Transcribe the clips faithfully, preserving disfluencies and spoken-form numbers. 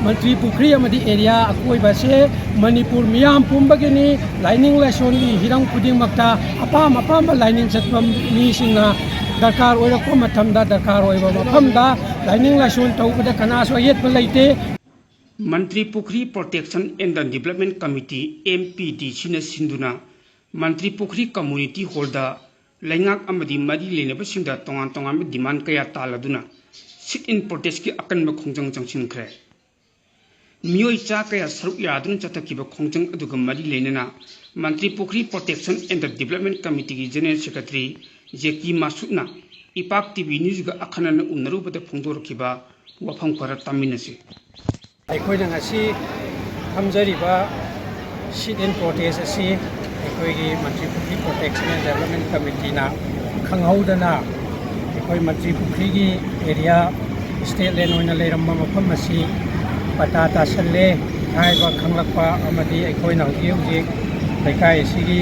ꯃꯟꯇ꯭ꯔꯤ ꯄꯨꯈ꯭ꯔꯤ ꯑꯃꯗꯤ ꯑꯦꯔꯤꯌꯥ ꯑꯀꯣꯏꯕꯁꯦ ꯃꯅꯤꯄꯨꯔ ꯃꯤꯌꯥꯝ ꯄꯨꯝꯕꯒꯤꯅꯤ꯫ ꯂꯥꯏꯅꯤꯡ ꯂꯥꯏꯁꯣꯟꯒꯤ ꯍꯤꯔꯝ ꯈꯨꯗꯤꯡꯃꯛꯇ ꯑꯄꯥꯝ ꯑꯄꯥꯝꯕ ꯂꯥꯏꯅꯤꯡ ꯆꯠꯄ ꯃꯤꯁꯤꯡꯅ ꯗꯔꯀꯥꯔ ꯑꯣꯏꯔꯛꯄ ꯃꯇꯝꯗ, ꯗꯔꯀꯥꯔ ꯑꯣꯏꯕ ꯃꯐꯝꯗ ꯂꯥꯏꯅꯤꯡ ꯂꯥꯏꯁꯣꯟ ꯇꯧꯕꯗ ꯀꯅꯥꯁꯨ ꯑꯌꯦꯠꯄ ꯂꯩꯇꯦ꯫ Mantripukhri protection and development committee, M P D ꯁꯤꯅ ꯁꯤꯟꯗꯨꯅ ꯃꯟꯇ꯭ꯔꯤ ꯄꯨꯈ꯭ꯔꯤ ꯀꯝꯃꯨꯅꯤꯇꯤ ꯍꯣꯜꯗ ꯂꯩꯉꯥꯛ ꯑꯃꯗꯤ ꯃꯔꯤ ꯂꯩꯅꯕꯁꯤꯡꯗ ꯇꯣꯉꯥꯟ ꯇꯣꯉꯥꯟꯕ ꯗꯤꯃꯥꯟ ꯀꯌꯥ ꯇꯥꯜꯂꯗꯨꯅ ꯁꯤꯠ ꯏꯟ ꯄ꯭ꯔꯣꯇꯦꯁꯀꯤ ꯑꯀꯟꯕ ꯈꯣꯡꯖꯪ ꯆꯪꯁꯤꯟꯈ꯭ꯔꯦ꯫ ꯃꯤꯑꯣꯏ ꯆꯥ ꯀꯌꯥ ꯁꯔꯨꯛ ꯌꯥꯗꯨꯅ ꯆꯠꯊꯈꯤꯕ ꯈꯣꯡꯖꯪ ꯑꯗꯨꯒ ꯃꯔꯤ ꯂꯩꯅꯅ Mantripukhri protection and development ꯀꯃꯤꯇꯤꯒꯤ ꯖꯦꯅꯔꯦꯜ ꯁꯦꯀ꯭ꯔꯦꯇꯔꯤ ꯖꯦ ꯀꯤ ꯃꯥꯁꯨꯠꯅ ꯏꯄꯥꯛ ꯇꯤ ꯚꯤ ꯅ꯭ꯌꯨꯁꯒ ꯑꯈꯟꯅꯅ ꯎꯅꯔꯨꯕꯗ ꯐꯣꯡꯗꯣꯔꯛꯈꯤꯕ ꯋꯥꯐꯝ ꯈꯔ ꯇꯥꯃꯤꯟꯅꯁꯤ꯫ ꯑꯩꯈꯣꯏꯅ ꯉꯁꯤ ꯐꯝꯖꯔꯤꯕ ꯁꯤꯠ ꯏꯟ ꯄ꯭ꯔꯣꯇꯦꯁ ꯑꯁꯤ ꯑꯩꯈꯣꯏꯒꯤ ꯃꯟꯇ꯭ꯔꯤ ꯄꯨꯈ꯭ꯔꯤ ꯄ꯭ꯔꯣꯇꯦꯛꯁꯟ ꯑꯦꯟ ꯗꯦꯕꯂꯞꯃꯦꯟ ꯀꯃꯤꯇꯤꯅ ꯈꯪꯍꯧꯗꯅ ꯑꯩꯈꯣꯏ ꯃꯟꯇ꯭ꯔꯤ ꯄꯨꯈ꯭ꯔꯤꯒꯤ ꯑꯦꯔꯤꯌꯥ, ꯁ꯭ꯇꯦꯠ ꯂꯦꯟ ꯑꯣꯏꯅ ꯂꯩꯔꯝꯕ ꯃꯐꯝ ꯑꯁꯤ ꯄꯇꯥ ꯇꯥꯁꯜꯂꯦ ꯍꯥꯏꯕ ꯈꯪꯂꯛꯄ ꯑꯃꯗꯤ ꯑꯩꯈꯣꯏꯅ ꯍꯧꯖꯤꯛ ꯍꯧꯖꯤꯛ ꯂꯩꯀꯥꯏ ꯑꯁꯤꯒꯤ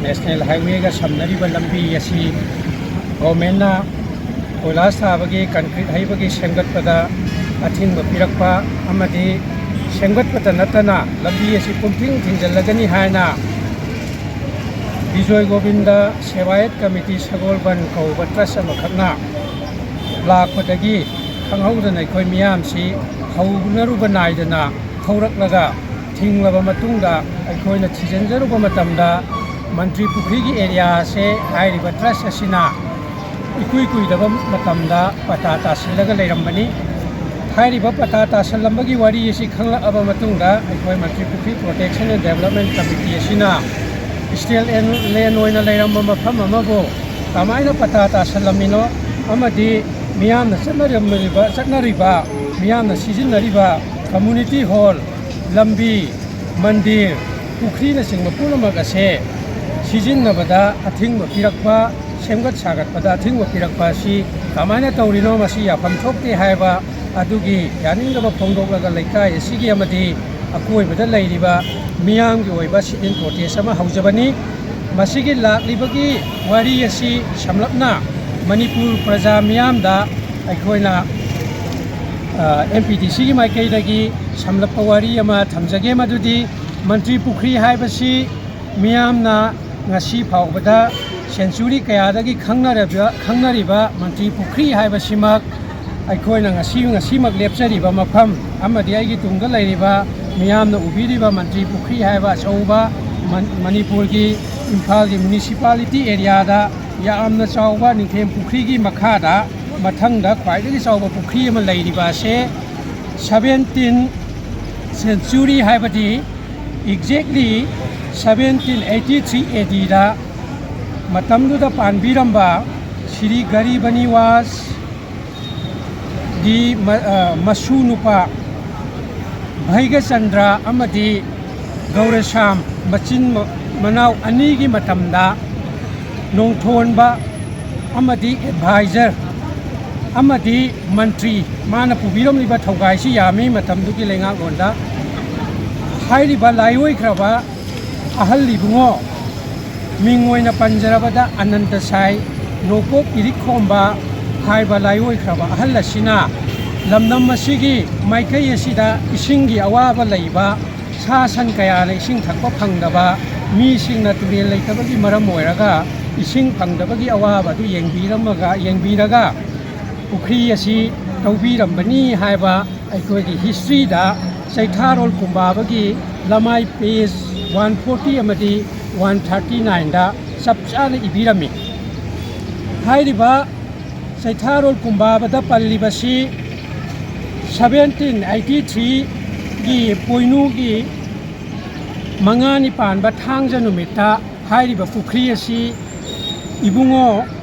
ꯅꯦꯁꯅꯦꯜ ꯍꯥꯏꯋꯦꯒ ꯁꯝꯅꯔꯤꯕ ꯂꯝꯕꯤ ꯑꯁꯤ ꯒꯣꯔꯃꯦꯟꯅ ꯀꯣꯏꯂꯥꯁ ꯊꯥꯕꯒꯤ, ꯀꯟꯀ꯭ꯔꯤꯠ ꯍꯩꯕꯒꯤ ꯁꯦꯝꯒꯠꯄꯗ ꯑꯊꯤꯡꯕ ꯄꯤꯔꯛꯄ ꯑꯃꯗꯤ ꯁꯦꯝꯒꯠꯄꯇ ꯅꯠꯇꯅ ꯂꯝꯕꯤ ꯑꯁꯤ ꯄꯨꯝꯊꯤꯡ ꯊꯤꯡꯖꯤꯜꯂꯒꯅꯤ ꯍꯥꯏꯅ ꯕꯤꯖꯣꯏ ꯒꯣꯕꯤꯟꯗ ꯁꯦꯋꯥꯌꯠ ꯀꯃꯤꯇꯤ ꯁꯒꯣꯜꯕꯟ ꯀꯧꯕ ꯇ꯭ꯔꯁ ꯑꯃꯈꯛꯅ ꯂꯥꯛꯄꯗꯒꯤ ꯈꯪꯍꯧꯗꯅ ꯑꯩꯈꯣꯏ ꯃꯤꯌꯥꯝꯁꯤ ꯍꯧꯅꯔꯨꯕ ꯅꯥꯏꯗꯅ ꯊꯧꯔꯛꯂꯒ ꯊꯤꯡꯂꯕ ꯃꯇꯨꯡꯗ ꯑꯩꯈꯣꯏꯅ ꯊꯤꯖꯤꯟꯖꯔꯨꯕ ꯃꯇꯝꯗ ꯃꯟꯇ꯭ꯔꯤ ꯄꯨꯈ꯭ꯔꯤꯒꯤ ꯑꯦꯔꯤꯌꯥ ꯑꯁꯦ ꯍꯥꯏꯔꯤꯕ ꯇ꯭ꯔꯁ ꯑꯁꯤꯅ ꯏꯀꯨꯏ ꯀꯨꯏꯗꯕ ꯃꯇꯝꯗ ꯄꯇꯥ ꯇꯥꯁꯤꯜꯂꯒ ꯂꯩꯔꯝꯕꯅꯤ꯫ ꯍꯥꯏꯔꯤꯕ ꯄꯇꯥ ꯇꯥꯁꯤꯜꯂꯝꯕꯒꯤ ꯋꯥꯔꯤ ꯑꯁꯤ ꯈꯪꯂꯛꯑꯕ ꯃꯇꯨꯡꯗ ꯑꯩꯈꯣꯏ ꯃꯟꯇ꯭ꯔꯤ ꯄꯨꯈ꯭ꯔꯤ ꯄ꯭ꯔꯣꯇꯦꯛꯁꯟ ꯑꯦꯟ ꯗꯦꯕꯂꯞꯃꯦꯟ ꯀꯃꯤꯇꯤ ꯑꯁꯤꯅ ꯁ꯭ꯇꯦꯠ ꯂꯦꯟ ꯑꯣꯏꯅ ꯂꯩꯔꯝꯕ ꯃꯐꯝ ꯑꯃꯕꯨ ꯀꯃꯥꯏꯅ ꯄꯇꯥ ꯇꯥꯁꯤꯜꯂꯝꯃꯤꯅꯣ ꯑꯃꯗꯤ ꯃꯤꯌꯥꯝꯅ ꯆꯠꯅꯔꯝꯂꯤꯕ, ꯆꯠꯅꯔꯤꯕ, ꯃꯤꯌꯥꯝꯅ ꯁꯤꯖꯤꯟꯅꯔꯤꯕ ꯀꯝꯃꯨꯅꯤꯇꯤ ꯍꯣꯜ, ꯂꯝꯕꯤ, ꯃꯟꯗꯤꯔ, ꯄꯨꯈ꯭ꯔꯤꯅꯆꯤꯡꯕ ꯄꯨꯝꯅꯃꯛ ꯑꯁꯦ ꯁꯤꯖꯤꯟꯅꯕꯗ ꯑꯊꯤꯡꯕ ꯄꯤꯔꯛꯄ, ꯁꯦꯝꯒꯠ ꯁꯥꯒꯠꯄꯗ ꯑꯊꯤꯡꯕ ꯄꯤꯔꯛꯄ ꯑꯁꯤ ꯀꯃꯥꯏꯅ ꯇꯧꯔꯤꯅꯣ? ꯃꯁꯤ ꯌꯥꯐꯝ ꯊꯣꯛꯇꯦ ꯍꯥꯏꯕ ꯑꯗꯨꯒꯤ ꯌꯥꯅꯤꯡꯗꯕ ꯐꯣꯡꯗꯣꯛꯂꯒ ꯂꯩꯀꯥꯏ ꯑꯁꯤꯒꯤ ꯑꯃꯗꯤ ꯑꯀꯣꯏꯕꯗ ꯂꯩꯔꯤꯕ ꯃꯤꯌꯥꯝꯒꯤ ꯑꯣꯏꯕ sit-in protest ꯑꯃ ꯍꯧꯖꯕꯅꯤ꯫ ꯃꯁꯤꯒꯤ ꯂꯥꯛꯂꯤꯕꯒꯤ ꯋꯥꯔꯤ ꯑꯁꯤ ꯁꯝꯂꯞꯅ ꯃꯅꯤꯄꯨꯔ ꯄ꯭ꯔꯖꯥ ꯃꯤꯌꯥꯝꯗ ꯑꯩꯈꯣꯏꯅ ꯑꯦꯝ ꯄꯤ ꯗꯤ ꯁꯤꯒꯤ ꯃꯥꯏꯀꯩꯗꯒꯤ ꯁꯝꯂꯞꯄ ꯋꯥꯔꯤ ꯑꯃ ꯊꯝꯖꯒꯦ꯫ ꯃꯗꯨꯗꯤ ꯃꯟꯇ꯭ꯔꯤ ꯄꯨꯈ꯭ꯔꯤ ꯍꯥꯏꯕꯁꯤ ꯃꯤꯌꯥꯝꯅ ꯉꯁꯤ ꯐꯥꯎꯕꯗ ꯁꯦꯟꯆꯨꯔꯤ ꯀꯌꯥꯗꯒꯤ ꯈꯪꯅꯔꯕ ꯈꯪꯅꯔꯤꯕ ꯃꯟꯇ꯭ꯔꯤ ꯄꯨꯈ꯭ꯔꯤ ꯍꯥꯏꯕꯁꯤꯃꯛ ꯑꯩꯈꯣꯏꯅ ꯉꯁꯤ ꯉꯁꯤꯃꯛ ꯂꯦꯞꯆꯔꯤꯕ ꯃꯐꯝ ꯑꯃꯗꯤ ꯑꯩꯒꯤ ꯇꯨꯡꯗ ꯂꯩꯔꯤꯕ ꯃꯤꯌꯥꯝꯅ ꯎꯕꯤꯔꯤꯕ ꯃꯟꯇ꯭ꯔꯤ ꯄꯨꯈ꯭ꯔꯤ ꯍꯥꯏꯕ ꯑꯆꯧꯕ ꯃꯟ- ꯃꯅꯤꯄꯨꯔꯒꯤ ꯏꯝꯐꯥꯜꯒꯤ ꯃ꯭ꯌꯨꯅꯤꯁꯤꯄꯥꯂꯤꯇꯤ ꯑꯦꯔꯤꯌꯥꯗ ꯌꯥꯝꯅ ꯆꯥꯎꯕ ꯅꯤꯡꯊꯦꯝ ꯄꯨꯈ꯭ꯔꯤꯒꯤ ꯃꯈꯥꯗ ꯃꯊꯪꯗ ꯈ꯭ꯋꯥꯏꯗꯒꯤ ꯆꯥꯎꯕ ꯄꯨꯈ꯭ꯔꯤ ꯑꯃ ꯂꯩꯔꯤꯕ ꯑꯁꯦ ꯁꯚꯦꯟꯇꯤꯟ ꯁꯦꯟꯆꯨꯔꯤ, ꯍꯥꯏꯕꯗꯤ exactly seventeen eighty three A Dꯗ ꯃꯇꯝꯗꯨꯗ ꯄꯥꯟꯕꯤꯔꯝꯕ ꯁ꯭ꯔꯤ ꯒꯔꯤꯕ ꯅꯤꯋꯥꯁ ꯒꯤ ꯃ-, ꯑ, ꯃꯁꯨ ꯅꯨꯄꯥ ꯚꯩꯒꯆꯟꯗ꯭ꯔ ꯑꯃꯗꯤ ꯒꯧꯔꯁꯥꯝ ꯃꯆꯤꯟ ꯃ-, ꯃꯅꯥꯎ ꯑꯅꯤꯒꯤ ꯃꯇꯝꯗ ꯅꯣꯡꯊꯣꯟꯕ ꯑꯃꯗꯤ ꯑꯦꯗꯚꯥꯏꯖꯔ ꯑꯃꯗꯤ ꯃꯟꯇ꯭ꯔꯤ, ꯃꯥꯅ ꯄꯨꯕꯤꯔꯝꯂꯤꯕ ꯊꯧꯒꯥꯏꯁꯤ ꯌꯥꯝꯃꯤ ꯃꯇꯝꯗꯨꯒꯤ ꯂꯩꯉꯥꯛꯂꯣꯟꯗ꯫ ꯍꯥꯏꯔꯤꯕ ꯂꯥꯏꯑꯣꯏꯈ꯭ꯔꯕ ꯑꯍꯜ ꯏꯕꯨꯡꯉꯣ, ꯃꯤꯡ ꯑꯣꯏꯅ ꯄꯟꯖꯔꯕꯗ ꯑꯅꯟꯇ ꯁꯥꯏ ꯅꯣꯡꯄꯣꯛ ꯏꯔꯤꯛꯈꯣꯝꯕ ꯍꯥꯏꯕ ꯂꯥꯏꯑꯣꯏꯈ꯭ꯔꯕ ꯑꯍꯜ ꯑꯁꯤꯅ ꯂꯝꯗꯝ ꯑꯁꯤꯒꯤ ꯃꯥꯏꯀꯩ ꯑꯁꯤꯗ ꯏꯁꯤꯡꯒꯤ ꯑꯋꯥꯕ ꯂꯩꯕ, ꯁꯥ ꯁꯟ ꯀꯌꯥꯅ ꯏꯁꯤꯡ ꯊꯛꯄ ꯐꯪꯗꯕ, ꯃꯤꯁꯤꯡꯅ ꯇꯨꯔꯦꯜ ꯂꯩꯇꯕꯒꯤ ꯃꯔꯝ ꯑꯣꯏꯔꯒ ꯏꯁꯤꯡ ꯐꯪꯗꯕꯒꯤ ꯑꯋꯥꯕ ꯑꯗꯨ ꯌꯦꯡꯕꯤꯔꯝꯃꯒ, ꯌꯦꯡꯕꯤꯔꯒ ꯄꯨꯈ꯭ꯔꯤ ꯑꯁꯤ ꯇꯧꯕꯤꯔꯝꯕꯅꯤ ꯍꯥꯏꯕ ꯑꯩꯈꯣꯏꯒꯤ ꯍꯤꯁꯇ꯭ꯔꯤꯗ ꯆꯩꯊꯥꯔꯣꯜ ꯀꯨꯝꯕꯥꯕꯒꯤ ꯂꯃꯥꯏ ꯄꯦꯖ ꯋꯥꯟ ꯐꯣꯔꯇꯤ ꯑꯃꯗꯤ ꯋꯥꯟ ꯊꯥꯔꯇꯤ ꯅꯥꯏꯟꯗ ꯆꯞ ꯆꯥꯅ ꯏꯕꯤꯔꯝꯃꯤ꯫ ꯍꯥꯏꯔꯤꯕ ꯆꯩꯊꯥꯔꯣꯜ ꯀꯨꯝꯕꯥꯕꯗ ꯄꯜꯂꯤꯕꯁꯤ ꯁꯚꯦꯟꯇꯤꯟ ꯑꯩꯠꯇꯤ ꯊ꯭ꯔꯤꯒꯤ ꯄꯣꯏꯅꯨꯒꯤ ꯃꯉꯥꯅꯤ ꯄꯥꯟꯕ ꯊꯥꯡꯖ ꯅꯨꯃꯤꯠꯇ ꯍꯥꯏꯔꯤꯕ ꯄꯨꯈ꯭ꯔꯤ ꯑꯁꯤ ꯏꯕꯨꯡꯉꯣ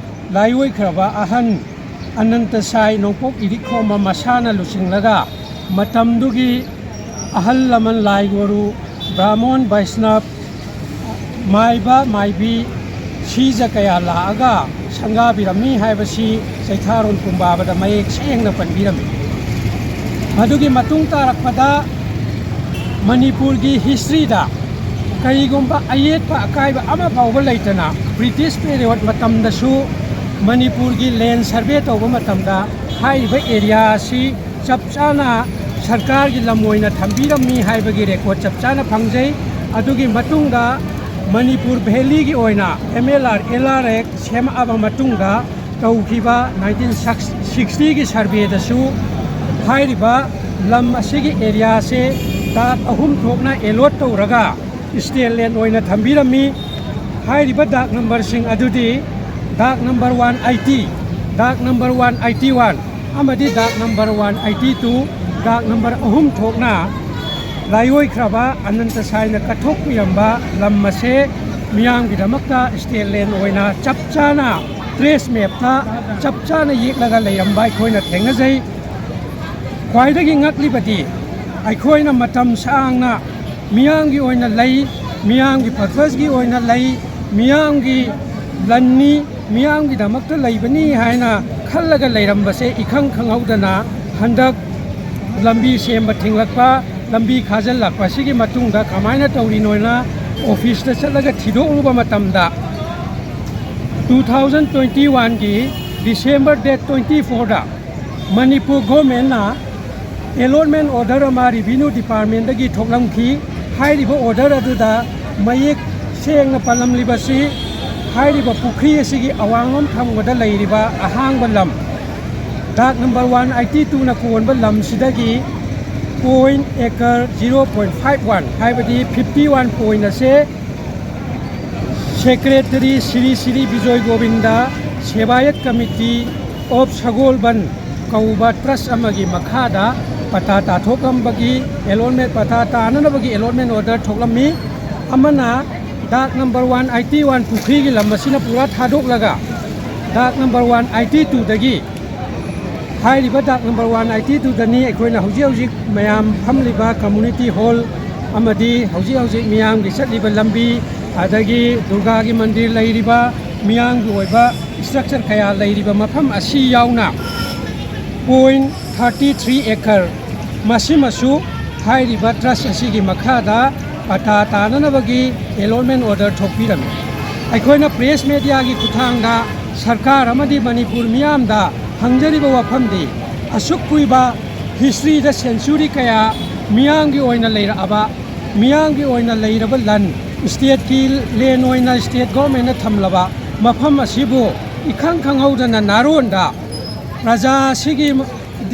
ꯂꯥꯏꯑꯣꯏꯈ꯭ꯔꯕ ꯑꯍꯟ ꯑꯅꯟꯇ ꯁꯥꯏ ꯅꯣꯡꯄꯣꯛ ꯏꯔꯤꯛꯈꯣꯝꯕ ꯃꯁꯥꯅ ꯂꯨꯆꯤꯡꯂꯒ ꯃꯇꯝꯗꯨꯒꯤ ꯑꯍꯜ ꯂꯃꯟ ꯂꯥꯏꯒꯣꯔꯨ, ꯕ꯭ꯔꯥꯍꯃꯣꯟ, ꯕꯩꯁꯅꯕ, ꯃꯥꯏꯕ ꯃꯥꯏꯕꯤ, ꯁꯤꯖ ꯀꯌꯥ ꯂꯥꯛꯑꯒ ꯁꯪꯒꯥꯕꯤꯔꯝꯃꯤ ꯍꯥꯏꯕꯁꯤ ꯆꯩꯊꯥꯔꯣꯜ ꯀꯨꯝꯕꯥꯕꯗ ꯃꯌꯦꯛ ꯁꯦꯡꯅ ꯄꯟꯕꯤꯔꯝꯃꯤ꯫ ꯃꯗꯨꯒꯤ ꯃꯇꯨꯡ ꯇꯥꯔꯛꯄꯗ ꯃꯅꯤꯄꯨꯔꯒꯤ ꯍꯤꯁꯇ꯭ꯔꯤꯗ ꯀꯔꯤꯒꯨꯝꯕ ꯑꯌꯦꯠꯄ ꯑꯀꯥꯏꯕ ꯑꯃ ꯐꯥꯎꯕ ꯂꯩꯇꯅ ꯕ꯭ꯔꯤꯇꯤꯁ ꯄꯦꯔꯤꯌꯣꯠ ꯃꯇꯝꯗꯁꯨ ꯃꯅꯤꯄꯨꯔꯒꯤ ꯂꯦꯟ ꯁꯔꯚꯦ ꯇꯧꯕ ꯃꯇꯝꯗ ꯍꯥꯏꯔꯤꯕ ꯑꯦꯔꯤꯌꯥ ꯑꯁꯤ ꯆꯞ ꯆꯥꯅ ꯁꯔꯀꯥꯔꯒꯤ ꯂꯝ ꯑꯣꯏꯅ ꯊꯝꯕꯤꯔꯝꯃꯤ ꯍꯥꯏꯕꯒꯤ ꯔꯦꯀꯣꯔꯠ ꯆꯞ ꯆꯥꯅ ꯐꯪꯖꯩ꯫ ꯑꯗꯨꯒꯤ ꯃꯇꯨꯡꯗ ꯃꯅꯤꯄꯨꯔ ꯚꯦꯂꯤꯒꯤ ꯑꯣꯏꯅ M L R L R act ꯁꯦꯝꯃꯛꯑꯕ ꯃꯇꯨꯡꯗ ꯇꯧꯈꯤꯕ ꯅꯥꯏꯟꯇꯤꯟ ꯁꯤꯛꯁꯇꯤꯒꯤ ꯁꯔꯚꯦꯗꯁꯨ ꯍꯥꯏꯔꯤꯕ ꯂꯝ ꯑꯁꯤꯒꯤ ꯑꯦꯔꯤꯌꯥꯁꯦ ꯗꯥꯛ ꯑꯍꯨꯝ ꯊꯣꯛꯅ ꯑꯦꯂꯣꯠ ꯇꯧꯔꯒ ꯏꯁꯇꯦꯠ ꯂꯦꯟ ꯑꯣꯏꯅ ꯊꯝꯕꯤꯔꯝꯃꯤ꯫ ꯍꯥꯏꯔꯤꯕ ꯗꯥꯛ ꯅꯝꯕꯔꯁꯤꯡ ꯑꯗꯨꯗꯤ ꯗꯥꯛ ꯅꯝꯕꯔ ꯋꯥꯟ ꯑꯩꯠꯇꯤ, ꯗꯥꯛ ꯅꯝꯕꯔ ꯋꯥꯟ ꯑꯩꯠꯇꯤ ꯋꯥꯟ ꯑꯃꯗꯤ ꯗꯥꯛ ꯅꯝꯕꯔ ꯋꯥꯟ ꯑꯩꯠꯇꯤ ꯇꯨ꯫ ꯗꯥꯛ ꯅꯝꯕꯔ ꯑꯍꯨꯝ ꯊꯣꯛꯅ ꯂꯥꯏꯑꯣꯏꯈ꯭ꯔꯕ ꯑꯅꯟꯇ ꯁꯥꯏꯅ ꯀꯠꯊꯣꯛꯄꯤꯔꯝꯕ ꯂꯝ ꯑꯁꯦ ꯃꯤꯌꯥꯝꯒꯤꯗꯃꯛꯇ ꯏꯁꯇꯦꯠ ꯂꯦꯟ ꯑꯣꯏꯅ ꯆꯞ ꯆꯥꯅ ꯇ꯭ꯔꯦꯁ ꯃꯦꯞꯇ ꯆꯞ ꯆꯥꯅ ꯌꯦꯛꯂꯒ ꯂꯩꯔꯝꯕ ꯑꯩꯈꯣꯏꯅ ꯊꯦꯡꯅꯖꯩ꯫ ꯈ꯭ꯋꯥꯏꯗꯒꯤ ꯉꯛꯂꯤꯕꯗꯤ ꯑꯩꯈꯣꯏꯅ ꯃꯇꯝ ꯁꯥꯡꯅ ꯃꯤꯌꯥꯝꯒꯤ ꯑꯣꯏꯅ ꯂꯩ, ꯃꯤꯌꯥꯝꯒꯤ ꯄꯔꯄꯁꯀꯤ ꯑꯣꯏꯅ ꯂꯩ, ꯃꯤꯌꯥꯝꯒꯤ ꯂꯟꯅꯤ, ꯃꯤꯌꯥꯝꯒꯤꯗꯃꯛꯇ ꯂꯩꯕꯅꯤ ꯍꯥꯏꯅ ꯈꯜꯂꯒ ꯂꯩꯔꯝꯕꯁꯦ ꯏꯈꯪ ꯈꯪꯍꯧꯗꯅ ꯍꯟꯗꯛ ꯂꯝꯕꯤ ꯁꯦꯝꯕ ꯊꯤꯡꯂꯛꯄ, ꯂꯝꯕꯤ ꯈꯥꯖꯤꯜꯂꯛꯄ ꯑꯁꯤꯒꯤ ꯃꯇꯨꯡꯗ ꯀꯃꯥꯏꯅ ꯇꯧꯔꯤꯅꯣꯅ ꯑꯣꯐꯤꯁꯇ ꯆꯠꯂꯒ ꯊꯤꯗꯣꯛꯂꯨꯕ ꯃꯇꯝꯗ, ꯇꯨ ꯊꯥꯎꯖꯟ ꯇ꯭ꯋꯦꯟꯇꯤ ꯋꯥꯟꯒꯤ ꯗꯤꯁꯦꯝꯕꯔ ꯗꯦꯠ ꯇ꯭ꯋꯦꯟꯇꯤ ꯐꯣꯔꯗ ꯃꯅꯤꯄꯨꯔ ꯒꯣꯔꯃꯦꯟꯅ ꯑꯦꯂꯣꯠꯃꯦꯟ ꯑꯣꯔꯗꯔ ꯑꯃ ꯔꯤꯚꯤꯅ꯭ꯌꯨ ꯗꯤꯄꯥꯔꯠꯃꯦꯟꯗꯒꯤ ꯊꯣꯛꯂꯝꯈꯤ꯫ ꯍꯥꯏꯔꯤꯕ ꯑꯣꯔꯗꯔ ꯑꯗꯨꯗ ꯃꯌꯦꯛ ꯁꯦꯡꯅ ꯄꯜꯂꯝꯂꯤꯕꯁꯤ, ꯍꯥꯏꯔꯤꯕ ꯄꯨꯈ꯭ꯔꯤ ꯑꯁꯤꯒꯤ ꯑꯋꯥꯡꯂꯣꯝ ꯊꯪꯕꯗ ꯂꯩꯔꯤꯕ ꯑꯍꯥꯡꯕ ꯂꯝ, ꯗꯥꯛ ꯅꯝꯕꯔ ꯋꯥꯟ ꯑꯩꯠꯇꯤ ꯇꯨꯅ ꯀꯣꯟꯕ ꯂꯝꯁꯤꯗꯒꯤ point acre zero point five one, ꯍꯥꯏꯕꯗꯤ ꯐꯤꯐꯇꯤ ꯋꯥꯟ ꯄꯣꯏꯟ ꯑꯁꯦ secretary Shri Shri Bijoy Govinda Sebayat committee of Sagolband ꯀꯧꯕ ꯇ꯭ꯔꯁ ꯑꯃꯒꯤ ꯃꯈꯥꯗ ꯄꯇꯥ ꯇꯥꯊꯣꯛꯂꯝꯕꯒꯤ ꯑꯦꯂꯣꯠꯃꯦꯟ, ꯄꯇꯥ ꯇꯥꯅꯅꯕꯒꯤ ꯑꯦꯂꯣꯠꯃꯦꯟ ꯑꯣꯔꯗꯔ ꯊꯣꯛꯂꯝꯃꯤ꯫ ꯑꯃꯅ ꯗꯥꯛ ꯅꯝꯕꯔ ꯋꯥꯟ ꯑꯩꯠꯇꯤ ꯋꯥꯟ ꯄꯨꯈ꯭ꯔꯤꯒꯤ ꯂꯝ ꯑꯁꯤꯅ ꯄꯨꯔꯥ ꯊꯥꯗꯣꯛꯂꯒ ꯗꯥꯛ ꯅꯝꯕꯔ ꯋꯥꯟ ꯑꯩꯠꯇꯤ ꯇꯨꯗꯒꯤ ꯍꯥꯏꯔꯤꯕ ꯗꯥꯛ ꯅꯝꯕꯔ ꯋꯥꯟ ꯑꯩꯠꯇꯤ ꯇꯨꯗꯅꯤ ꯑꯩꯈꯣꯏꯅ ꯍꯧꯖꯤꯛ ꯍꯧꯖꯤꯛ ꯃꯌꯥꯝ ꯐꯝꯂꯤꯕ ꯀꯝꯃꯨꯅꯤꯇꯤ ꯍꯣꯜ ꯑꯃꯗꯤ ꯍꯧꯖꯤꯛ ꯍꯧꯖꯤꯛ ꯃꯤꯌꯥꯝꯒꯤ ꯆꯠꯂꯤꯕ ꯂꯝꯕꯤ, ꯑꯗꯒꯤ ꯗꯨꯔꯒꯥꯒꯤ ꯃꯟꯗꯤꯔ ꯂꯩꯔꯤꯕ, ꯃꯤꯌꯥꯝꯒꯤ ꯑꯣꯏꯕ ꯏꯁꯇ꯭ꯔꯛꯆꯔ ꯀꯌꯥ ꯂꯩꯔꯤꯕ ꯃꯐꯝ ꯑꯁꯤ ꯌꯥꯎꯅ ꯄꯣꯏꯟ ꯊꯥꯔꯇꯤ ꯊ꯭ꯔꯤ ꯑꯦꯀꯔ ꯃꯁꯤꯃꯁꯨ ꯍꯥꯏꯔꯤꯕ ꯇ꯭ꯔꯁ ꯑꯁꯤꯒꯤ ꯃꯈꯥꯗ ꯄꯇꯥ ꯇꯥꯅꯅꯕꯒꯤ ꯑꯦꯂꯣꯠꯃꯦꯟ ꯑꯣꯔꯗꯔ ꯊꯣꯛꯄꯤꯔꯝꯃꯤ꯫ ꯑꯩꯈꯣꯏꯅ ꯄ꯭ꯔꯦꯁ ꯃꯦꯗꯤꯌꯥꯒꯤ ꯈꯨꯠꯊꯥꯡꯗ ꯁꯔꯀꯥꯔ ꯑꯃꯗꯤ ꯃꯅꯤꯄꯨꯔ ꯃꯤꯌꯥꯝꯗ ꯍꯪꯖꯔꯤꯕ ꯋꯥꯐꯝꯗꯤ, ꯑꯁꯨꯛ ꯀꯨꯏꯕ ꯍꯤꯁꯇ꯭ꯔꯤꯗ ꯁꯦꯟꯆꯨꯔꯤ ꯀꯌꯥ ꯃꯤꯌꯥꯝꯒꯤ ꯑꯣꯏꯅ ꯂꯩꯔꯛꯑꯕ, ꯃꯤꯌꯥꯝꯒꯤ ꯑꯣꯏꯅ ꯂꯩꯔꯕ ꯂꯟ, ꯁ꯭ꯇꯦꯠꯀꯤ ꯂꯦꯟ ꯑꯣꯏꯅ ꯁ꯭ꯇꯦꯠ ꯒꯣꯔꯃꯦꯟꯅ ꯊꯝꯂꯕ ꯃꯐꯝ ꯑꯁꯤꯕꯨ ꯏꯈꯪ ꯈꯪꯍꯧꯗꯅ ꯅꯥꯔꯣꯟꯗ ꯄ꯭ꯔꯖꯥ ꯑꯁꯤꯒꯤ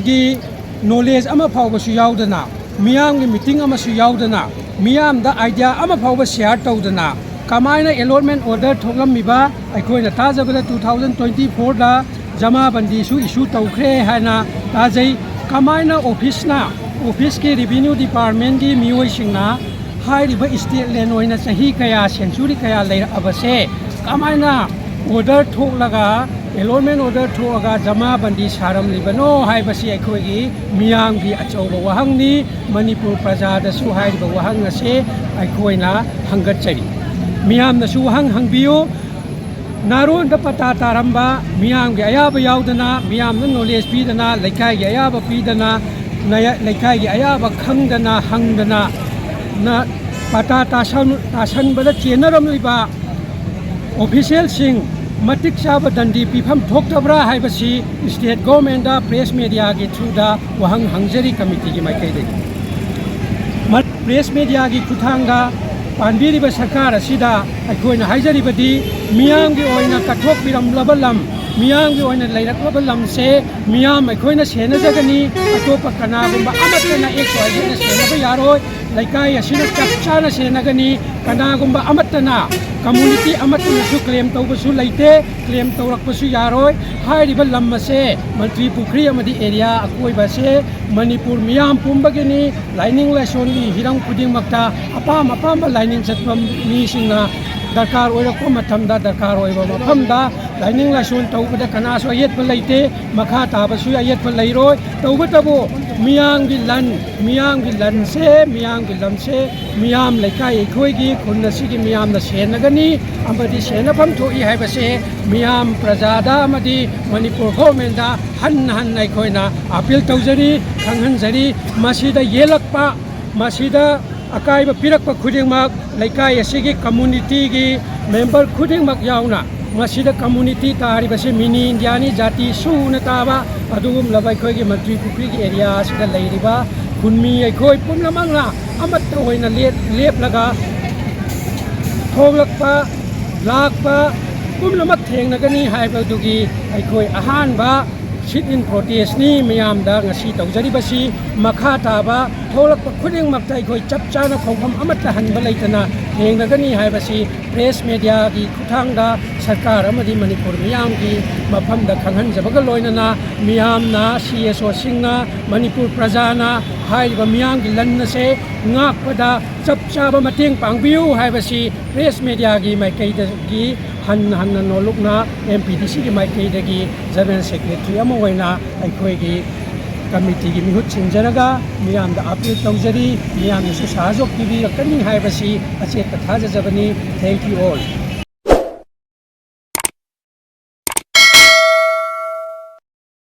ꯒꯤ ꯅꯣꯂꯦꯖ ꯑꯃ ꯐꯥꯎꯕꯁꯨ ꯌꯥꯎꯗꯅ, ꯃꯤꯌꯥꯝꯒꯤ ꯃꯤꯇꯤꯡ ꯑꯃꯁꯨ ꯌꯥꯎꯗꯅ, ꯃꯤꯌꯥꯝꯗ ꯑꯥꯏꯗꯤꯌꯥ ꯑꯃ ꯐꯥꯎꯕ ꯁꯤꯌꯥꯔ ꯇꯧꯗꯅ, ꯀꯃꯥꯏꯅ ꯑꯦꯂꯣꯠꯃꯦꯟ ꯑꯣꯔꯗꯔ ꯊꯣꯛꯂꯝꯃꯤꯕ? ꯑꯩꯈꯣꯏꯅ ꯇꯥꯖꯕꯗ two thousand twenty fourꯗ ꯖꯃꯥꯕꯟꯗꯤꯁꯨ ꯏꯁꯨ ꯇꯧꯈ꯭ꯔꯦ ꯍꯥꯏꯅ ꯇꯥꯖꯩ꯫ ꯀꯃꯥꯏꯅ ꯑꯣꯐꯤꯁꯅ, ꯑꯣꯐꯤꯁꯀꯤ ꯔꯦꯚꯤꯅ꯭ꯌꯨ ꯗꯤꯄꯥꯔꯠꯃꯦꯟꯒꯤ ꯃꯤꯑꯣꯏꯁꯤꯡꯅ ꯍꯥꯏꯔꯤꯕ ꯁ꯭ꯇꯦꯠ ꯂꯦꯟ ꯑꯣꯏꯅ ꯆꯍꯤ ꯀꯌꯥ, ꯁꯦꯟꯆꯨꯔꯤ ꯀꯌꯥ ꯂꯩꯔꯛꯑꯕꯁꯦ ꯀꯃꯥꯏꯅ ꯑꯣꯔꯗꯔ ꯊꯣꯛꯂꯒ, ꯑꯦꯂꯣꯠꯃꯦꯟ ꯑꯣꯔꯗꯔ ꯊꯣꯛꯑꯒ ꯖꯃꯥꯕꯟꯗꯤ ꯁꯥꯔꯝꯂꯤꯕꯅꯣ ꯍꯥꯏꯕꯁꯤ ꯑꯩꯈꯣꯏꯒꯤ ꯃꯤꯌꯥꯝꯒꯤ ꯑꯆꯧꯕ ꯋꯥꯍꯪꯅꯤ꯫ ꯃꯅꯤꯄꯨꯔ ꯄ꯭ꯔꯖꯥꯗꯁꯨ ꯍꯥꯏꯔꯤꯕ ꯋꯥꯍꯪ ꯑꯁꯦ ꯑꯩꯈꯣꯏꯅ ꯍꯪꯒꯠꯆꯔꯤ꯫ ꯃꯤꯌꯥꯝꯅꯁꯨ ꯋꯥꯍꯪ ꯍꯪꯕꯤꯌꯨ꯫ ꯅꯥꯔꯣꯟꯗ ꯄꯇꯥ ꯇꯥꯔꯝꯕ, ꯃꯤꯌꯥꯝꯒꯤ ꯑꯌꯥꯕ ꯌꯥꯎꯗꯅ, ꯃꯤꯌꯥꯝꯅ ꯅꯣꯂꯦꯖ ꯄꯤꯗꯅ, ꯂꯩꯀꯥꯏꯒꯤ ꯑꯌꯥꯕ ꯄꯤꯗꯅ, ꯅꯌꯥ-, ꯂꯩꯀꯥꯏꯒꯤ ꯑꯌꯥꯕ ꯈꯪꯗꯅ, ꯍꯪꯗꯅ, ꯅ ꯄꯇꯥ ꯇꯥꯁꯟ-, ꯇꯥꯁꯟꯕꯗ ꯆꯦꯟꯅꯔꯝꯂꯤꯕ ꯑꯣꯐꯤꯁꯤꯌꯦꯜꯁꯤꯡ ꯃꯇꯤꯛ ꯆꯥꯕ ꯗꯟꯗꯤ ꯄꯤꯐꯝ ꯊꯣꯛꯇꯕ꯭ꯔꯥ ꯍꯥꯏꯕꯁꯤ ꯁ꯭ꯇꯦꯠ ꯒꯣꯔꯃꯦꯟꯗ ꯄ꯭ꯔꯦꯁ ꯃꯦꯗꯤꯌꯥꯒꯤ ꯊ꯭ꯔꯨꯗ ꯋꯥꯍꯪ ꯍꯪꯖꯔꯤ ꯀꯃꯤꯇꯤꯒꯤ ꯃꯥꯏꯀꯩꯗꯒꯤ꯫ ꯃ-, ꯄ꯭ꯔꯦꯁ ꯃꯦꯗꯤꯌꯥꯒꯤ ꯈꯨꯠꯊꯥꯡꯗ ꯄꯥꯟꯕꯤꯔꯤꯕ ꯁꯔꯀꯥꯔ ꯑꯁꯤꯗ ꯑꯩꯈꯣꯏꯅ ꯍꯥꯏꯖꯔꯤꯕꯗꯤ, ꯃꯤꯌꯥꯝꯒꯤ ꯑꯣꯏꯅ ꯀꯠꯊꯣꯛꯄꯤꯔꯝꯂꯕ ꯂꯝ, ꯃꯤꯌꯥꯝꯒꯤ ꯑꯣꯏꯅ ꯂꯩꯔꯛꯂꯕ ꯂꯝꯁꯦ ꯃꯤꯌꯥꯝ ꯑꯩꯈꯣꯏꯅ ꯁꯦꯟꯅꯖꯒꯅꯤ, ꯑꯇꯣꯞꯄ ꯀꯅꯥꯒꯨꯝꯕ ꯑꯃꯠꯇꯅ XYZꯅ ꯁꯦꯟꯅꯕ ꯌꯥꯔꯣꯏ꯫ ꯂꯩꯀꯥꯏ ꯑꯁꯤꯅ ꯆꯞ ꯆꯥꯅ ꯁꯦꯟꯅꯒꯅꯤ꯫ ꯀꯅꯥꯒꯨꯝꯕ ꯑꯃꯠꯇꯅ, ꯀꯝꯃꯨꯅꯤꯇꯤ ꯑꯃꯠꯇꯅꯁꯨ ꯀ꯭ꯂꯦꯝ ꯇꯧꯕꯁꯨ ꯂꯩꯇꯦ, ꯀ꯭ꯂꯦꯝ ꯇꯧꯔꯛꯄꯁꯨ ꯌꯥꯔꯣꯏ꯫ ꯍꯥꯏꯔꯤꯕ ꯂꯝ ꯑꯁꯦ, ꯃꯟꯇ꯭ꯔꯤ ꯄꯨꯈ꯭ꯔꯤ ꯑꯃꯗꯤ ꯑꯦꯔꯤꯌꯥ ꯑꯀꯣꯏꯕ ꯑꯁꯦ ꯃꯅꯤꯄꯨꯔ ꯃꯤꯌꯥꯝ ꯄꯨꯝꯕꯒꯤꯅꯤ꯫ ꯂꯥꯏꯅꯤꯡ ꯂꯥꯏꯁꯣꯟꯒꯤ ꯍꯤꯔꯝ ꯈꯨꯗꯤꯡꯃꯛꯇ ꯑꯄꯥꯝ ꯑꯄꯥꯝꯕ ꯂꯥꯏꯅꯤꯡ ꯆꯠꯄ ꯃꯤꯁꯤꯡꯅ ꯗꯔꯀꯥꯔ ꯑꯣꯏꯔꯛꯄ ꯃꯇꯝꯗ, ꯗꯔꯀꯥꯔ ꯑꯣꯏꯕ ꯃꯐꯝꯗ ꯂꯥꯏꯅꯤꯡ ꯂꯥꯏꯁꯣꯟ ꯇꯧꯕꯗ ꯀꯅꯥꯁꯨ ꯑꯌꯦꯠꯄ ꯂꯩꯇꯦ꯫ ꯃꯈꯥ ꯇꯥꯕꯁꯨ ꯑꯌꯦꯠꯄ ꯂꯩꯔꯣꯏ꯫ ꯇꯧꯕꯇꯕꯨ ꯃꯤꯌꯥꯝꯒꯤ ꯂꯟ, ꯃꯤꯌꯥꯝꯒꯤ ꯂꯟꯁꯦ, ꯃꯤꯌꯥꯝꯒꯤ ꯂꯝꯁꯦ, ꯃꯤꯌꯥꯝ ꯂꯩꯀꯥꯏ ꯑꯩꯈꯣꯏꯒꯤ ꯈꯨꯟ ꯑꯁꯤꯒꯤ ꯃꯤꯌꯥꯝꯅ ꯁꯦꯟꯅꯒꯅꯤ ꯑꯃꯗꯤ ꯁꯦꯟꯅꯐꯝ ꯊꯣꯛꯏ ꯍꯥꯏꯕꯁꯦ ꯃꯤꯌꯥꯝ ꯄ꯭ꯔꯖꯥꯗ ꯑꯃꯗꯤ ꯃꯅꯤꯄꯨꯔ ꯒꯣꯔꯃꯦꯟꯗ ꯍꯟꯅ ꯍꯟꯅ ꯑꯩꯈꯣꯏꯅ ꯑꯄꯤꯜ ꯇꯧꯖꯔꯤ, ꯈꯪꯍꯟꯖꯔꯤ꯫ ꯃꯁꯤꯗ ꯌꯦꯜꯂꯛꯄ, ꯃꯁꯤꯗ ꯑꯀꯥꯏꯕ ꯄꯤꯔꯛꯄ ꯈꯨꯗꯤꯡꯃꯛ ꯂꯩꯀꯥꯏ ꯑꯁꯤꯒꯤ ꯀꯝꯃꯨꯅꯤꯇꯤꯒꯤ ꯃꯦꯝꯕꯔ ꯈꯨꯗꯤꯡꯃꯛ ꯌꯥꯎꯅ ꯃꯁꯤꯗ ꯀꯝꯃꯨꯅꯤꯇꯤ ꯇꯥꯔꯤꯕꯁꯤ ꯃꯤꯅꯤ ꯏꯟꯗꯤꯌꯥꯅꯤ, ꯖꯥꯇꯤ ꯁꯨꯅ ꯇꯥꯕ ꯑꯗꯨꯒꯨꯝꯂꯕ ꯑꯩꯈꯣꯏꯒꯤ ꯃꯟꯇ꯭ꯔꯤ ꯄꯨꯈ꯭ꯔꯤꯒꯤ ꯑꯦꯔꯤꯌꯥ ꯑꯁꯤꯗ ꯂꯩꯔꯤꯕ ꯈꯨꯟꯃꯤ ꯑꯩꯈꯣꯏ ꯄꯨꯝꯅꯃꯛꯅ ꯑꯃꯠꯇ ꯑꯣꯏꯅ ꯂꯦꯞ-, ꯂꯦꯞꯂꯒ ꯊꯣꯛꯂꯛꯄ, ꯂꯥꯛꯄ ꯄꯨꯝꯅꯃꯛ ꯊꯦꯡꯅꯒꯅꯤ ꯍꯥꯏꯕꯗꯨꯒꯤ ꯑꯩꯈꯣꯏ ꯑꯍꯥꯟꯕ sit-in protest-ꯅꯤ ꯃꯌꯥꯝꯗ ꯉꯁꯤ ꯇꯧꯖꯔꯤꯕꯁꯤ꯫ ꯃꯈꯥ ꯇꯥꯕ ꯊꯣꯛꯂꯛꯄ ꯈꯨꯗꯤꯡꯃꯛꯇ ꯑꯩꯈꯣꯏ ꯆꯞ ꯆꯥꯅ ꯈꯣꯡꯐꯝ ꯑꯃꯠꯇ ꯍꯟꯕ ꯂꯩꯇꯅ ꯊꯦꯡꯅꯒꯅꯤ ꯍꯥꯏꯕꯁꯤ press media-ꯒꯤ ꯈꯨꯠꯊꯥꯡꯗ ꯁꯔꯀꯥꯔ ꯑꯃꯗꯤ ꯃꯅꯤꯄꯨꯔ ꯃꯤꯌꯥꯝꯒꯤ ꯃꯐꯝꯗ ꯈꯪꯍꯟꯖꯕꯒ ꯂꯣꯏꯅꯅ ꯃꯤꯌꯥꯝꯅ, C S O-ꯁꯤꯡꯅ, ꯃꯅꯤꯄꯨꯔ ꯄ꯭ꯔꯖꯥꯅ ꯍꯥꯏꯔꯤꯕ ꯃꯤꯌꯥꯝꯒꯤ ꯂꯟ ꯑꯁꯦ ꯉꯥꯛꯄꯗ ꯆꯞ ꯆꯥꯕ ꯃꯇꯦꯡ ꯄꯥꯡꯕꯤꯌꯨ ꯍꯥꯏꯕꯁꯤ press media-ꯒꯤ ꯃꯥꯏꯀꯩꯗꯒꯤ ꯍꯟꯅ ꯍꯟꯅ ꯅꯣꯜꯂꯨꯛꯅ M P D C-ꯒꯤ ꯃꯥꯏꯀꯩꯗꯒꯤ General Secretary ꯑꯃ ꯑꯣꯏꯅ ꯑꯩꯈꯣꯏꯒꯤ committee-ꯒꯤ ꯃꯤꯍꯨꯠ ꯁꯤꯟꯖꯔꯒ ꯃꯤꯌꯥꯝꯗ appeal ꯇꯧꯖꯔꯤ꯫ ꯃꯤꯌꯥꯝꯅꯁꯨ ꯁꯍꯖꯣꯛ ꯄꯤꯕꯤꯔꯛꯀꯅꯤ ꯍꯥꯏꯕꯁꯤ ꯑꯆꯦꯠꯄ ꯊꯥꯖꯖꯕꯅꯤ꯫ Thank you all.